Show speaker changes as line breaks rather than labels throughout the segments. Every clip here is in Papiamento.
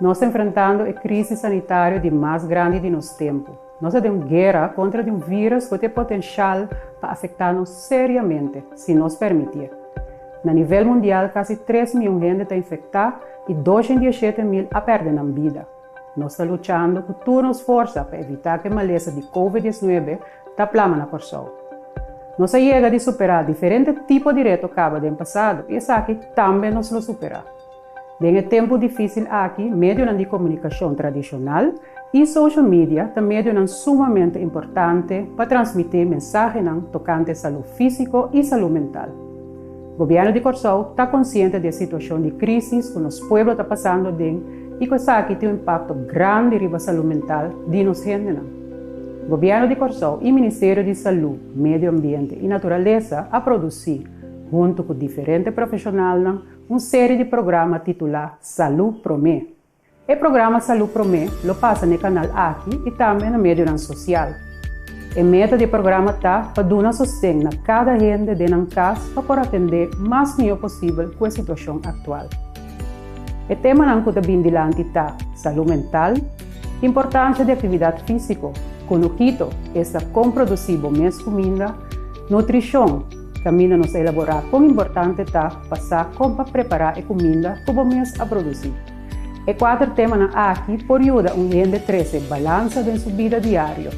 Nos ta enfrentando e krísis sanitario di mas grandi di nos tempu. Nos ta den un guera kontra di un vírus ku tin e potenshal pa afektá nos seriamente, si nos permitié. Na nivel mundial kasi tres mion hende ta infektá i 217 mil a pèrdè nan bida. Nos ta luchando ku tur nos forsa pa evitá ku e malesa di Covid 19 ta plama na Kòrsou. Nos a yega di superá diferente tipo di reto kaba den pasado i esaki tambe nos lo superá. Den e tempu difísil aki, medionan di komunikashon tradishonal i social media ta medionan sumamente importante pa transmití mensahenan tokante salú físiko i salú mental. Gobièrnu di Kòrsou ta konsiente di e situashon di krísis ku nos pueblo ta pasando aden i ku esaki tin un impakto grandi riba salú mental di nos hendenan. Gobièrnu di Kòrsou i Ministerio di Salú, Medio Ambiente i Naturalesa a produsí, huntu ku diferente profeshonalnan, un seri di programa titulá Salú Promé. E programa Salú Promé lo pasa na e kanal aki i tambe na medionan sosial. E meta di e programa ta pa duna sosten na kada hende den nan kas pa por atendé mas mihó posibel ku e situashon aktual. E temanan ku ta bin dilanti ta, salú mental, importansha di aktividat físiko, kunukito, esta kon produsí bo mes kuminda, nutrishon, kaminda nos a elaborá kon importante ta pa sa kon pa prepará e kuminda ku bo mes a produsí. E kuater temanan aki por yuda un hende trese balansa den su bida diario.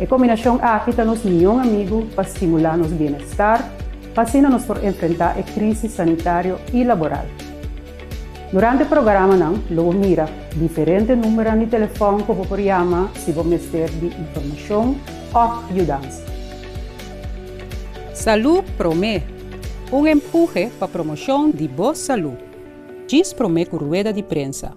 E kombinashon aki ta nos mion amigu pa stimulá nos bienestar, pa asina nos por enfrentá e krísis sanitario i laboral. Durante e programanan lo bo mira diferente numbernan di telefòn ku bo por yama si bo mester di informashon òf yudansa. Salú Promé, un empuhe pa promoshon di bo salú. Djis promé ku rueda di prensa.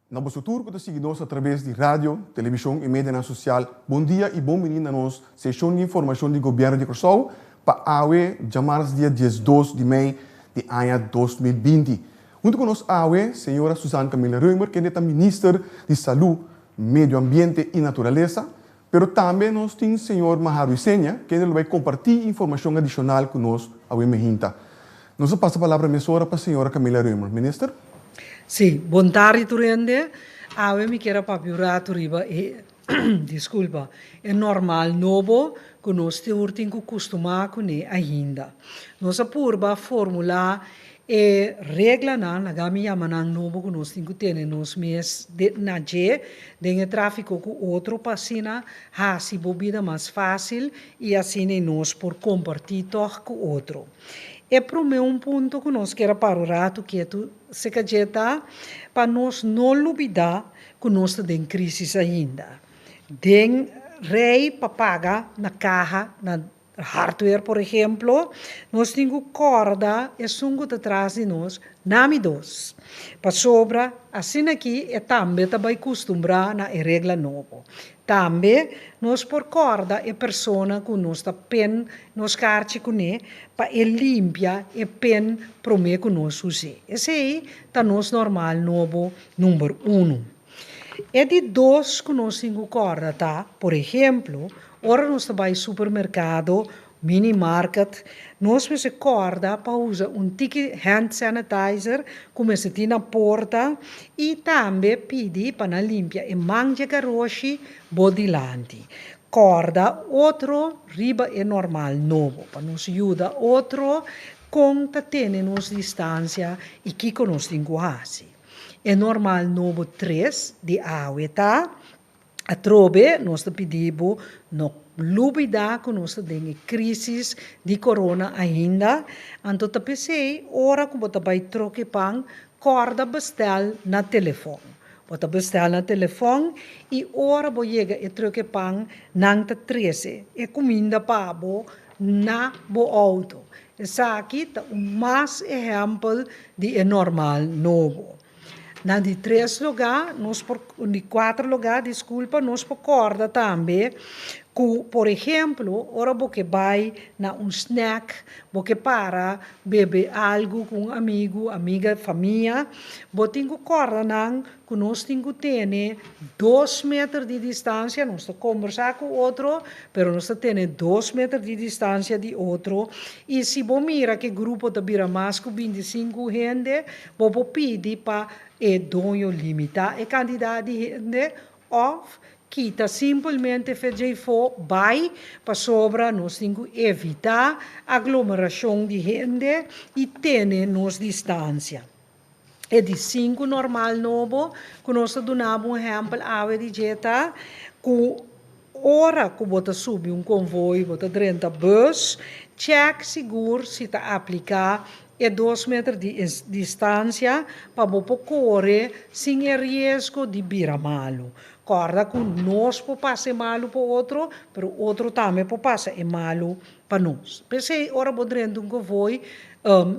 Na boso tur ku ta sigui nos atraves di radio, televishon i medianan sosial, bon dia i bon bini na nos seshon di informashon di Gobièrnu di Kòrsou pa awe djamars dia 12 di mei di aña 2020. Huntu ku nos awe señora Suzanne Camilla Römer kende ta Minister di Salú, Medio Ambiente i Naturalesa, pero tambe nos tin señor Maharu Isenia kende lo bai kompartí informashon adishonal ku nos awe mehinta. Nos a pasa palabra mesora pa señora Camilla Römer. Minister?
Sí, bon tardi tur hende. Awe mi kier a papia un ratu riba e, disculpa, e normal nobo ku nos tur tin ku kustumá kuné ainda. Nos a purba formulá e reglanan, laga mi yama nan nobo ku nos tin ku tene nos mes na dje den e tráfiko ku otro pa asina hasi bo bida mas fásil i asina nos por kompartí tòg ku otro. E promé un punto ku nos kier a para un ratu ketu seka dje ta pa nos no lubidá ku nos ta den krísis ainda. Den rei pa paga na kaha na. Hardware por ehemplo, nos tin ku kòrda esun ku ta tras di nos, nami dos. Pasobra asina aki e tambe ta bai kustumbrá na e regla nobo. Tambe nos por kòrda e persona ku nos ta pen nos karchi kuné pa e limpia e pen promé ku nos us'é. Esei ta nos normal nobo number unu. E di dos ku nos tin ku kòrda ta, por ehemplo, ora nos ta bai supermerkado, mini market, nos mester kòrda pa usa un tiki hand sanitizer ku mester tin na porta i tambe pidi pa nan limpia e man dje garoshi bo dilanti. Kòrda otro riba e normal nobo pa nos yuda otro kon ta tene nos distansia i kiko nos tin ku hasi. E normal nobo tres di awe ta, Atrobe nos ta pidi bo no lubida ku nos ta den e krisis di korona ainda, anto ta p'esei ora ku bo ta bai troke pan kòrda bestèl na telefòn. Bo ta bestèl na telefòn i ora bo yega e troke pan nan ta trese e kuminda pa bo na bo outo. Esaki ta un mas ehèmpel di e normal nobo. Na di tres lugá nos por, di kuater lugá, diskulpa, nos por kòrda tambe ku, por ehemplo, ora bo ke bai na un snack, bo ke para bebe algu ku un amigu, amiga, famia, bo tin ku kòrda nan ku nos tin ku tene dos meter di distansia, nos ta kombersá ku otro, pero nos ta tene dos meter di distansia di otro, i si bo mira ku e grupo ta bira mas ku bintisinku hende, Bo por pidi pa e doño limitá e kantidat di hende òf kita simpelmente fe djeifó bai pasobra nos tin ku evitá aglomerashon di hende i tene nos distansia. E di sinku normal nobo ku nos ta duna bo un ehèmpel awe di dje ta ku Ora ku bo ta subi un konvoi, bo ta drenta bus, chèk sigur si ta apliká e dos meter di distansia pa bo por kore sin e riesgo di bira malu. Kòrda ku nos por pasa e malu pa otro, pero otro tambe por pasa e malu pa nos. P'esei ora bo drenta un konvoi,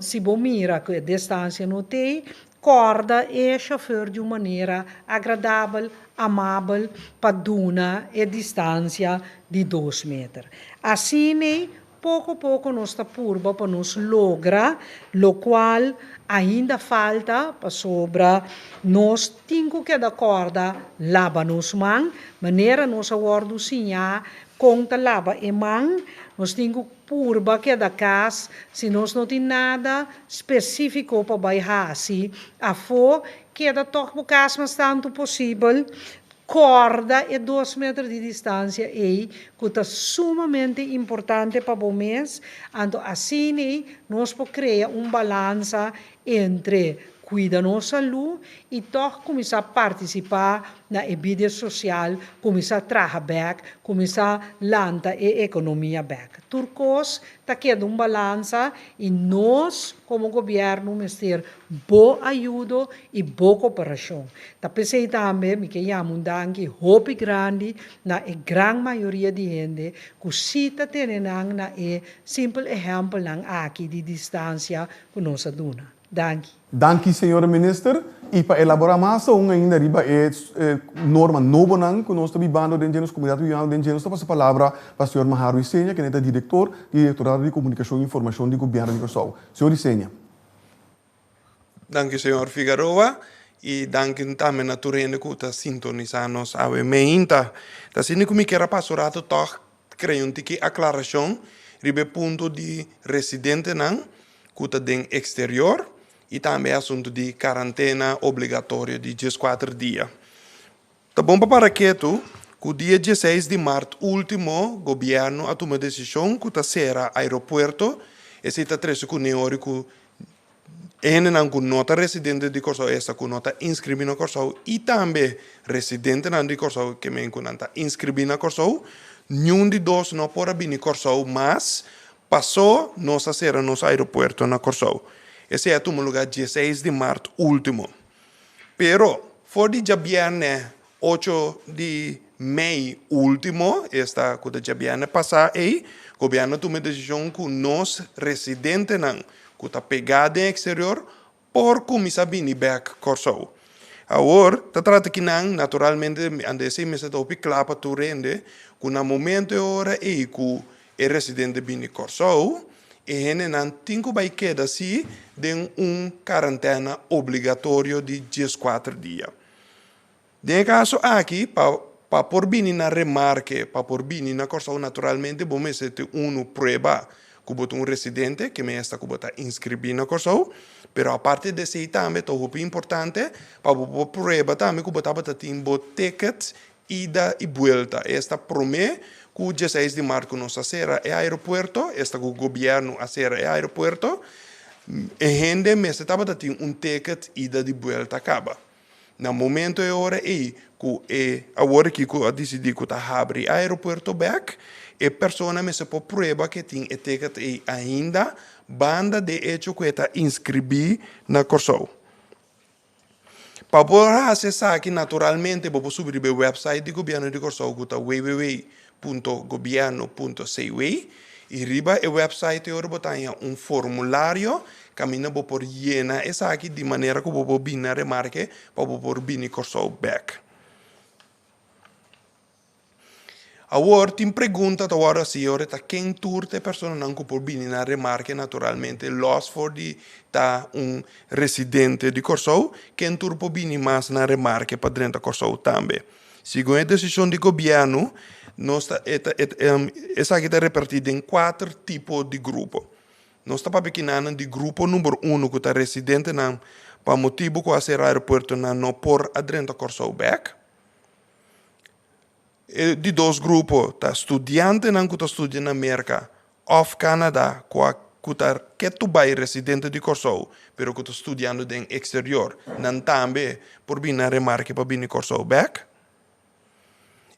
si bo mira ku e distansia no t'ei, Kòrda e shofèr di un manera agradabel, amabel pa duna e distansia di dos meter. Asin'ei poko poko nos ta purba pa nos logra lokual ainda falta pasobra nos tin ku keda kòrda laba nos man, manera nos a wòrdu siñá kon ta laba e man, nos tin ku. Purba keda kas si nos no tin nada spesífiko pa bai hasi afó, keda tòg bo kas mas tantu posibel. Kòrda e dos meter di distansia ei ku ta sumamente importante pa bo mes, anto asina nos por krea un balansa entre kuida nos salú i tòg kuminsá partisipá na e bida sosial, kuminsá traha bèk, kuminsá lanta e ekonomia bèk. Tur kos ta keda un balansa i nos komo gobièrnu mester bo ayudo i bo koperashon. Ta p'esei tambe mi ke yama un danki hopi grandi na e gran mayoria di hende ku sí ta tene nan na e simpel ehèmpelnan aki di distansia ku nos a duna. Danki.
Danki señora Minister y pa elabora mas aun ainda riba e norma nobonan cu nos ta bibando den dje nos comunidad ta bibando den dje nos ta pasa palabra pa señor Maharo Isenia kende ta director di Directorado di Comunicacion y Informacion di Gobierno di Corsou. Señor Isenia.
Danki señor Figaroa y danki tambe na tur hende cu ta sintonisa nos awe meinta. Ta asina cu mi kier a pasa un rato tog Krea un tiki aklarashon riba e punto di residentenan ku ta den eksterior i tambe e asuntu di karantena obligatorio di dieskuater dia. Ta bon pa para ketu ku dia dieseis di mart último gobièrnu a tuma desishon ku ta sera aeropuerto, esei ta trese ku neori ku E hendenan ku no ta residente di Kòrsou, esta ku no ta inskribí na Kòrsou i tambe residentenan di Kòrsou ke men ku nan ta inskribí na Kòrsou, niun di dos no por a bini Kòrsou mas pasó nos a sera nos aeropuerto na Kòrsou. Esei a tuma lugá dieseis di mart último. Pero for di djabièrnè ocho di. mei último, esta ku ta djabièrnè pasá ei, gobièrnu a tuma e desishon ku nos residentenan ku ta pegá den eksterior por kuminsá bini bèk Kòrsou. Awor, ta trata kinan, naturalmente, anda esei mester ta hopi kla pa tur hende, ku na momento e ora ei ku e residente bini Kòrsou, e hendenan tin ku bai keda sí den un karantèna obligatorio di dieskuater dia. Den e kaso aki, pa pa por bini na remarke, pa por bini na Kòrsou naturalmente bo mester tin unu prueba ku bo ta un residente, ke mester ku bo ta inskribí na Kòrsou, pero aparte di esei tambe ta hopi importante pa bo por prueba tambe ku bo tabata tin bo ticket ida i buelta, esta promé ku dieseis di mart ku nos a sera e aeropuerto, esta ku gobièrnu a sera e aeropuerto, e hende mester tabata tin un ticket ida di buelta kaba. Na momento e ora ei ku e awor aki ku a disidí ku ta habri e aeropuerto bèk, e persona mester por prueba ku e tin e ticket ei ainda banda de echo ku e ta inskribí na Kòrsou. Pa por hasi esaki naturalmente bo por subi riba e wèpsait di Gobièrnu di Kòrsou ku ta www punto gobièrnu punto cw i riba e wèpsait ei ora bo ta haña un formulario kaminda bo por yena esaki di manera ku bo por bini na remarke pa bo por bini Kòrsou bèk. Awor tin pregunta ta wòrdu hasi ora ta ken tur ta e personanan ku por bini na remarke naturalmente lòs for di ta un residente di Kòrsou ken tur por bini mas na remarke pa drenta Kòrsou tambe. Segun e desishon di gobièrnu, nos ta e ta esaki ta repartí den kuater tipo di grupo. Nos ta papia kinanan di grupo number uno ku ta residentenan pa motibu ku a sera aeropuerto nan no por a drenta Kòrsou bèk. E di dos grupo ta studiantenan ku ta studia na Merka òf Canada ku a ku ta ketu bai residente di Kòrsou pero ku ta studiando den eksterior, nan tambe por bini na remarke pa bini Kòrsou bèk.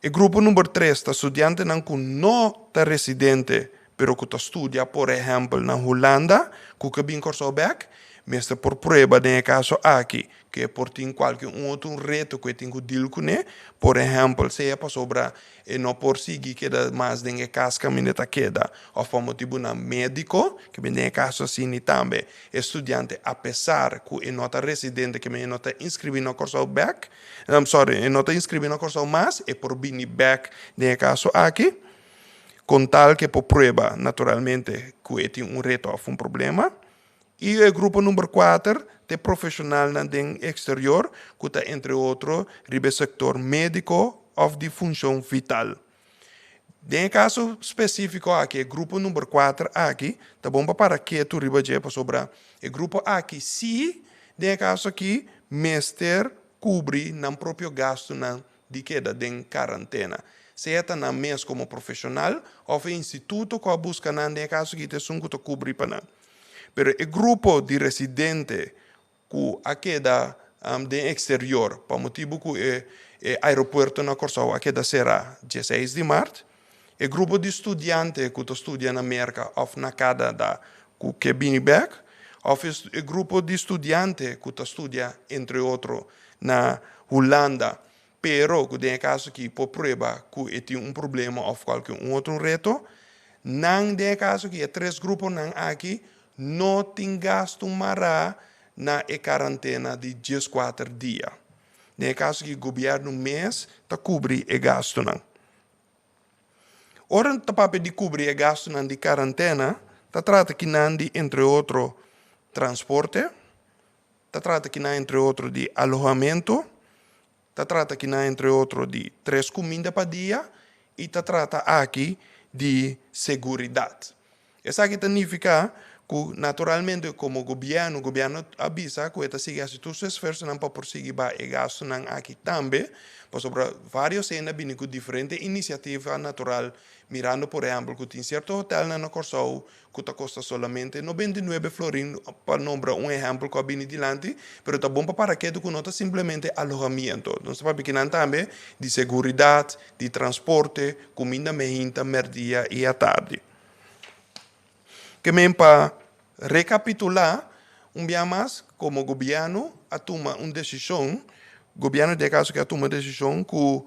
E grupo number tres ta studiantenan ku no ta residente pero ku ta studia por ehèmpel na Hulanda ku ke bin Kòrsou bèk, mester por prueba den e kaso aki ku e por tin kualke un otro reto ku e tin ku dil kuné, por ehèmpel sea pasobra e no por sigui keda mas den e kas kaminda e ta keda òf pa motibunan médiko, ke men den e kaso asini tambe e studiante apesar ku e no ta residente ke men e no ta inskribí na Kòrsou bèk, sòri, e no ta inskribí na Kòrsou mas, e por bini bèk den e kaso aki, kon tal ke por prueba naturalmente ku e tin un reto òf un problema. I e grupo number kuater ta e profeshonalnan den eksterior ku ta entre otro riba e sektor médiko òf di funshon vital. Den e kaso spesífiko aki e grupo number kuater aki ta bon pa para ketu riba dje pasobra e grupo aki sí den e kaso aki mester kubri nan propio gastunan di keda den karantena, sea ta nan mes komo profeshonal òf e instituto ku a buska nan den e kaso aki ta esun ku ta kubri pa nan. Pero e grupo di residente ku a keda den eksterior pa motibu ku e aeropuerto na Kòrsou a keda será dieseis di mart, e grupo di studiante ku ta studia na Merka òf na Kanada ku ke bini bèk, òf e grupo di studiante ku ta studia entre otro na Hulanda pero ku den e kaso aki por prueba ku e tin un problema òf kualke un otro reto, nan den e kaso aki e tres gruponan aki no tin gastu mará na e karantena di dieskuater dia. Den e kaso aki gobièrnu mes ta kubri e gastunan. Ora ta papia di kubri e gastunan di karantena, ta trata kinan di entre otro transporte, ta trata kinan entre otro di alohamentu, ta trata kinan entre otro di tres kuminda pa dia i ta trata aki di seguridat. Esaki ta nifiká ku naturalmente komo gobièrnu, gobièrnu a bisa ku e ta sigui hasi tur su esfuersonan pa por sigui baha e gastunan aki tambe, pasobra vários hende a bini ku diferente inisiativa natural, mirando por ehèmpel ku tin sierto hotèlnan na Kòrsou ku ta kosta solamente 99 florin, pa nombra un ehèmpel ku a bini dilanti, pero ta bon pa para ketu ku no ta simplemente alohamiento, nos ta papia kinan tambe di seguridat, di transporte, kuminda mehinta, mèrdia i atardi. Ke men pa rekapitulá un bia mas, komo gobièrnu a tuma un desishon, gobièrnu den e kaso aki a tuma desishon ku.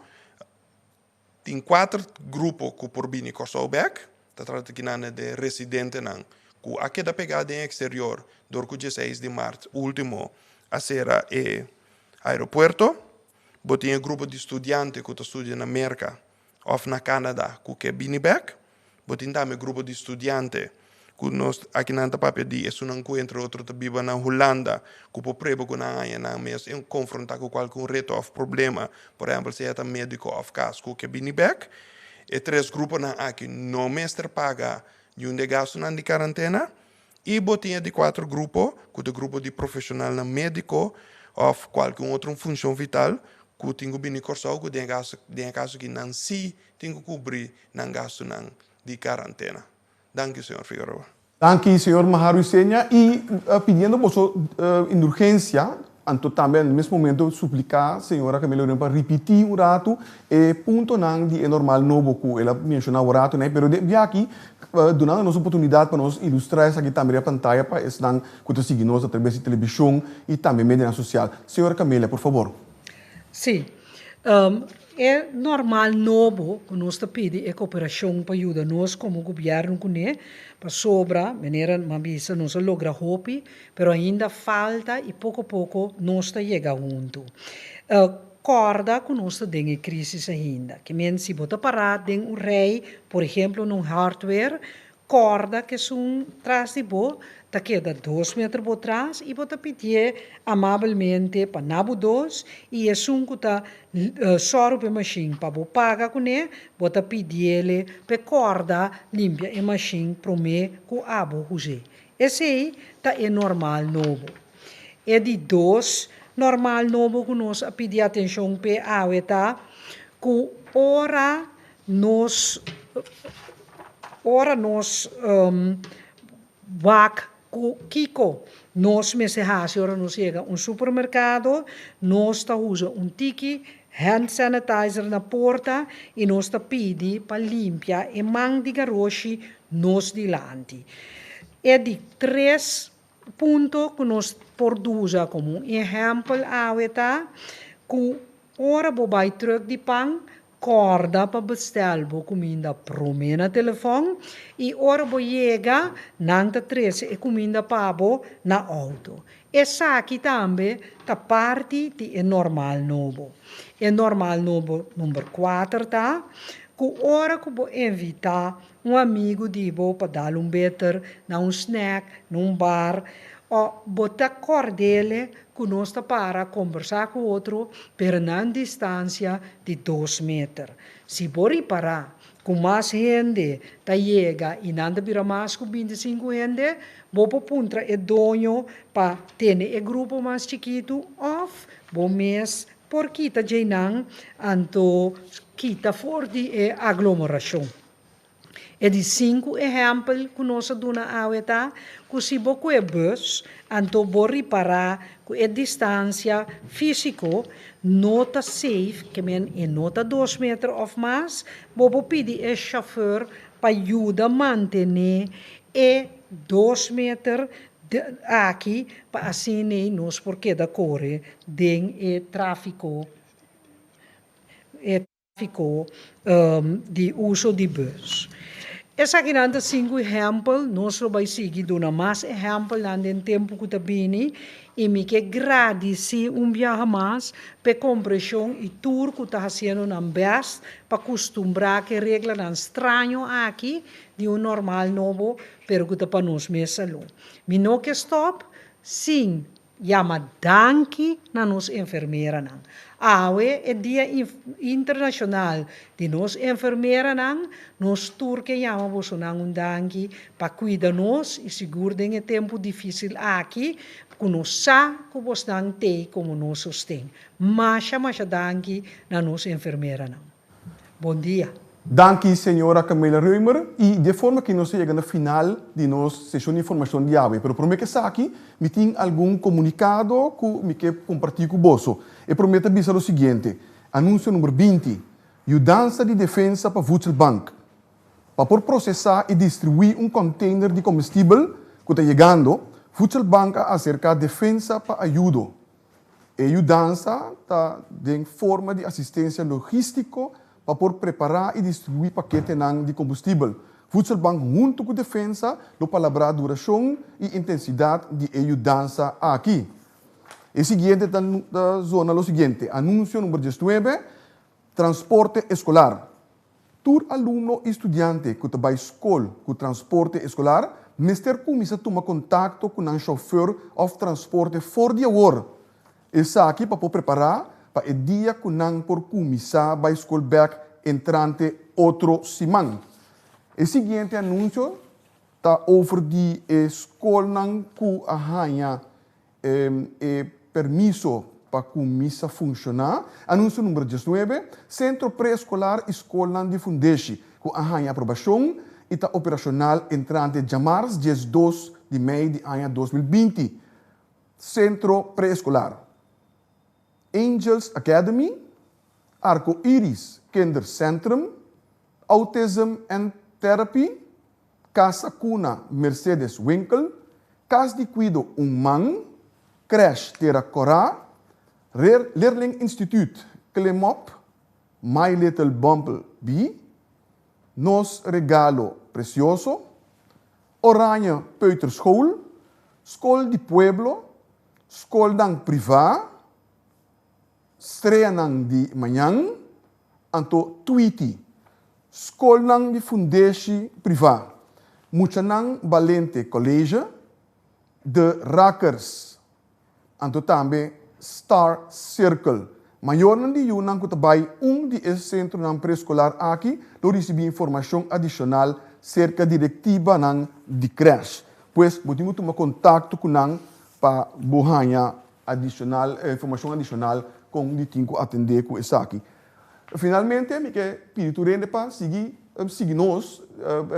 Tin kuater grupo ku por bini Kòrsou bèk, ta trata kinan de residentenan ku a keda pegá den eksterior dor ku dieseis di mart último a sera e aeropuerto. Bo tin e grupo di studiante ku ta studia na Merka òf na Canada ku ke bini bèk. Bo tin tambe grupo di studiante ku nos akinan ta papia di esunnan ku entre otro ta biba na Hulanda ku por preba ku nan haña nan mes en konfrontá ku kualke un reto òf problema, por ehèmpel sea ta médiko òf kas ku ke bini bèk. E tres gruponan aki no mester paga niun di e gastunan di karantena. I bo tin e di kuater grupo, ku ta grupo di profeshonalnan médiko òf kualke un otro funshon vital ku tin ku bini Kòrsou ku den e kaso den e kaso aki nan sí tin ku kubri nan gastunan di karantena. Danki señor Figueroa.
Danki señor Maharu Isenia i pidiendo boso indulgensia anto tambe na mes momento suplica señora Camila Uribe pa ripiti un ratu e puntonan di e normal nobo cu el a menciona un ratu ney pero di aki dunando nos oportunidad pa nos ilustra esaki tambe riba pantaya pa esnan cu ta sigui nos atraves di television y tambe medianan social. Señora Camila por favor.
Sí. E normal nobo ku nos ta pidi e koperashon pa yuda nos komo gobièrnu kuné, pasobra, manera mi a bisa, nos a logra hopi, pero ainda falta i poko poko nos ta yega huntu. Kòrda ku nos ta den e krísis ainda. Ke men si bo ta pará den un rei, por ehemplo na un hardware, Kòrda ku esun tras di bo ta keda dos meter bo tras i bo ta pidié amabelmente pa na bo dos i esun ku ta sòru pa e mashin pa bo paga kuné, bo ta pidiele pa e kòrda limpia e mashin promé ku abo hus'é. Esei ta e normal nobo. E di dos normal nobo ku nos a pidi atenshon p'e awe ta ku ora Nos ora nos wak ku kiko nos mester hasi ora nos yega un supermerkado, nos ta usa un tiki hand sanitizer na porta i nos ta pidi pa limpia e man di garoshi nos dilanti. E di tres punto ku nos por usa komo un ehèmpel awe ta ku ora bo bai trùk di pan, Kòrda pa bestèl bo kuminda promé na telefòn i ora bo yega nan ta trese e kuminda pa bo na outo. Esaki tambe ta parti di e normal nobo. E normal nobo number kuater ta ku ora ku bo invitá un amigu di bo pa dal un beter na un snack, na un bar, o bo ta kòrd'ele ku nos ta para kombersá ku otro pero na un distansia di dos meter. Si bo ripará ku mas hende ta yega i nan ta bira mas ku bintisinku hende, bo por puntra e doño pa tene e grupo mas chikitu òf bo mes por kita djeinan anto kita for di e aglomerashon. E di sinku ehèmpel ku nos a duna awe ta ku si bo kue bus, anto bo ripará ku e distansia físiko no ta safe, ke men e no ta dos meter òf mas, bo por pidi e shofùr pa yuda mantené e dos meter aki pa asina nos por keda kore den e tráfiko. E tráfiko di uso di bus. Esakinan ta sinku ehèmpel, nos lo bai sigui duna mas ehèmpelnan den tempu ku ta bini i mi ke gradisí un biaha mas p'e kompreshon i tur ku ta hasiendo nan bèst pa kustumbrá ku e reglanan straño aki di un normal nobo pero ku ta pa nos mes salú. Mi no ke stòp sin Yama danki na nos enfermeranan. Awe e dia internashonal di nos enfermeranan, nos tur ke yama bosonan un danki pa kuida nos i sigur den e tempu difisil aki ku nos sa ku bosnan tei komo nos sosten. Masha masha danki na nos enfermeranan. Bon dia.
Danki señora Camila Römer y di e forma aki nos a yega na final di nos sesion di informacion di awe. Pero prome cu esaki mi tin algun comunicado cu mi ke comparti cu boso. E prome ta bisa lo siguiente, Anuncio number 20, Yudansa di defensa pa Voedselbank. Pa por procesa y distribui un container di comestibel cu ta yegando, Voedselbank a acerca Defensa pa ayudo. E yudansa ta den forma di asistensia logístiko pa por prepará i distribuí paketenan di kombustibel. Voedselbank huntu ku Defensa lo palabrá durashon i intensidat di e yudansa aki. E siguiente ta zona lo siguiente, Anunsio number diesnuebe, Transporte eskolar. Tur alumno i studiante ku ta bai skol ku transporte eskolar mester kuminsá tuma kontakto ku nan shofùr òf transporte for di awor. Esaki pa por prepará pa e dia ku nan por kuminsá bai skol bèk entrante otro siman. E siguiente anunsio ta over di e skolnan ku a haña E permiso pa kuminsá funshoná. Anunsio number diesnuebe, Sentro preeskolar i skolnan di fundeshi ku a haña aprobashon i ta operashonal entrante djamars 12 di mei di aña 2020. Sentro preeskolar Angels Academy, Arco Iris Kindercentrum, Autism and Therapy, Casa Cuna Mercedes Winkel, Cas di Cuido Un Man, Crèche Tera Corá, Leerling Instituut Klimop, My Little Bumble Bee, Nos Regalo Precioso, Oranje Peuterschool, Skol di Pueblo, Skolnan Privá, Streanan di Mañan, anto Tweety, Skolnan di fundeshi privá, Muchanan Balente College, De Rakkers, anto tambe Star Circle. Mayornan di yunan ku ta bai un di e sentronan preeskolar aki lo risibí informashon adishonal serka direktivanan di krèsh. Pues bo tin ku tuma kontakto ku nan pa bo haña adishonal, informashon adishonal kon di tin ku atendé ku esaki. Finalmente mi ke pidi tur hende pa sigui sigui nos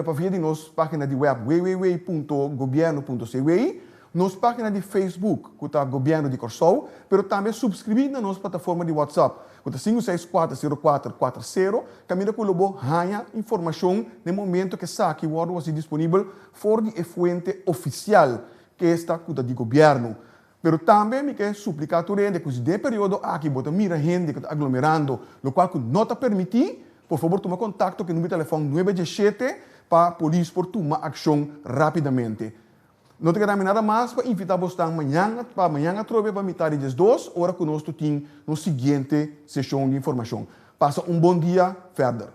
pa via di nos página di web www.gobierno.cw, nos página di Facebook ku ta Gobièrnu di Kòrsou, pero tambe supskribí na nos plataforma di WhatsApp ku ta sinku seis kuater sero kuater kuater sero kaminda ku lo bo haña informashon na e momento ku esaki wòrdu hasi disponibel for di e fuente ofisial kesta ku ta di gobièrnu. Pero tambe mi ke supliká tur hende ku si den e periodo aki bo ta mira hende ku ta aglomerando, lokual ku no ta permití, por fabor tuma kontakto ku e number di telefòn nuebe diesshete pa polis por tuma akshon rápidamente. No ta keda mi nada mas pa invitá bosnan mañan pa mañan atrobe pa mitá di 12 ora ku nos tur tin nos siguiente seshon di informashon. Pasa un bon dia verder.